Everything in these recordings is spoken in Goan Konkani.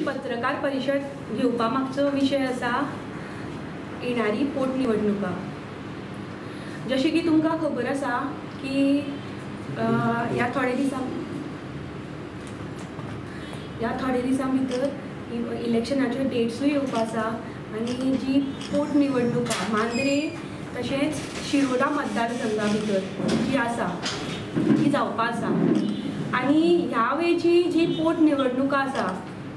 पत्रकार परिशद घेवपा मागचो विशय आसा येणारी पोटनिवडणुका। जशें की तुमकां खबर आसा की ह्या थोडे दिसां भितर इलेक्शनाच्यो डेट्सूय येवपा आसा आनी जी पोटनिवडणुका मांद्रे तशेंच शिरोडा मतदारसंघा भितर जी आसा ती जावपा आसा आनी ह्या वेळची जी पोटनिवडणुका आसा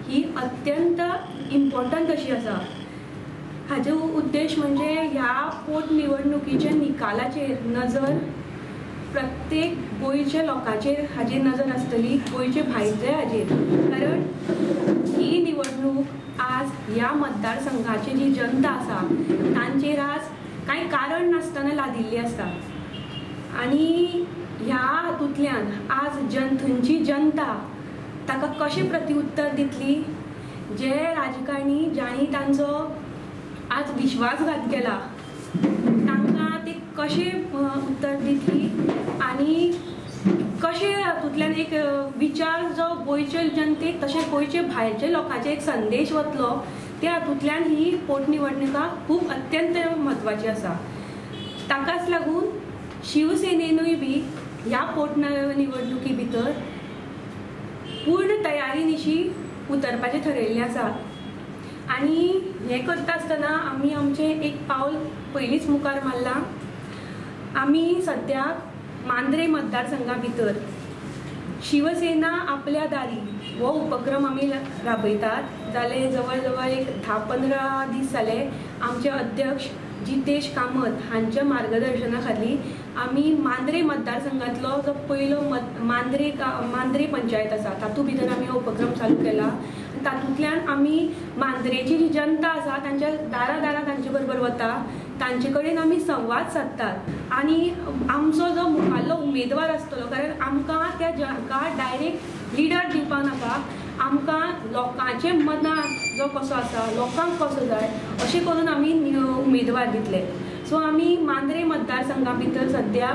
ही अत्यंत इम्पॉर्टंट अशी आसा। हाजो उद्देश म्हणजे ह्या पोटनिवडणुकीच्या निकालाचेर नजर प्रत्येक गोंयच्या लोकांचेर हाजेर नजर आसतली, गोंयचे भायले हाजेर, कारण ही निवडणूक आज ह्या मतदारसंघाची जी जनता आसा तांचेर आज कांय कारण नासतना लादिल्ली आसा आनी ह्या हातूंतल्यान आज थंयची जनता ताका कशें प्रतिउत्तर दितली, जे राजकारणी जांणी तांचो आज विश्वासघात केला तांकां ते कशें उत्तर दितली आनी कशें हातूंतल्यान एक विचार जो गोंयचे जनतेक तशें गोंयचे भायरचे लोकांचे एक संदेश वतलो, त्या हातूंतल्यान ही पोटनिवडणुका खूब अत्यंत म्हत्वाची आसा। ताकाच लागून शिवसेनेनूय बी ह्या पोटनिवडणुकी भितर पूर्ण तयारी निशी उतरपाचें थरयिल्लें आसा आनी हें करता आसतना आमी आमचें एक पावल पयलींच मुखार मारलां। आमी सद्याक मांद्रे मतदारसंघा भितर शिवसेना आपल्या दारी हो उपक्रम आमी राबयतात। जाले जवळ जवळ एक 10-15 दीस जाले आमचे अध्यक्ष जितेश कामत हांच्या मार्गदर्शना खाली आमी मांद्रे मतदारसंघांतलो जो पयलो मांद्रे पंचायत आसा तातूंत भितर आमी हो उपक्रम चालू केला। तातूंतल्यान आमी मांद्रेची जी जनता आसा तांच्या दारा दारा तांचे बरोबर वता, तांचे कडेन आमी संवाद सादतात आनी आमचो जो मुखाल्लो उमेदवार आसतलो, कारण आमकां त्या जाका डायरेक्ट लिडर दिवपाक नाका, आमकां लोकांचे मनात जो कसो आसा लोकांक कसो जाय अशें करून आमी उमेदवार दितले। सो आमी मांद्रे मतदारसंघा भितर सद्या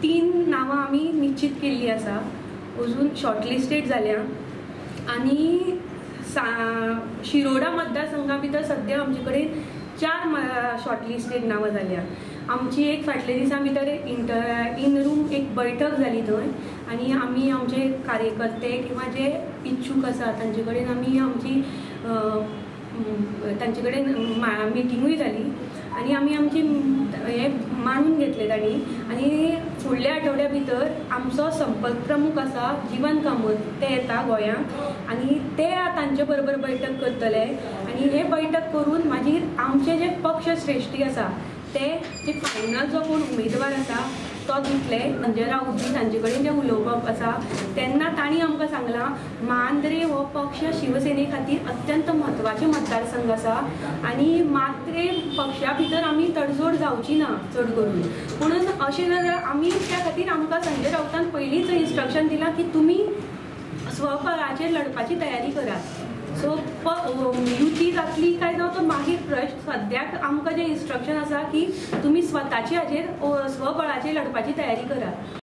3 नांवां आमी निश्चीत केल्लीं आसा, अजून शॉर्टलिस्टेड जाल्या आनी शिरोडा मतदारसंघा भितर सद्या आमचे कडेन 4 शॉर्टलिस्टेड नांवां जाल्या। आमची एक फाटल्या दिसां भितर इन रूम एक बैठक जाली थंय आनी आमी आमचे कार्यकर्ते किंवा जे इच्छूक आसा तांचे कडेन आमी आमची तांचे कडेन मिटिंगूय जाली आनी आमी आमची हें मानून घेतलें तांणी आनी फुडल्या आठवड्या भितर आमचो संपर्क प्रमुख आसा जीवन कामत ते येता गोंयांत आनी ते तांचे बरोबर बैठक करतले आनी हे बैठक करून मागीर आमचे जे पक्ष श्रेश्ठी आसा ते जे फायनल जो कोण उमेदवार आसा तो दितले। संजय राऊत जी तांचे कडेन जें उलोवप आसा तेन्ना तांणी आमकां सांगलां मांद्रे हो पक्ष शिवसेने खातीर अत्यंत म्हत्वाचे मतदारसंघ आसा आनी मांद्रे पक्षा भितर आमी तडजोड जावची ना चड करून, पुणून अशें जाल्यार आमी त्या खातीर आमकां संजय राऊतान पयलींच इन्स्ट्रक्शन दिलां की तुमी स्वबळाचेर लढपाची तयारी करात। सो युती जातली काय ना तो मागीर प्रश्न, सद्याक आमकां जें इन्स्ट्रक्शन आसा की तुमी स्वताचे हाजेर स्वबळाचेर लढपाची तयारी करात।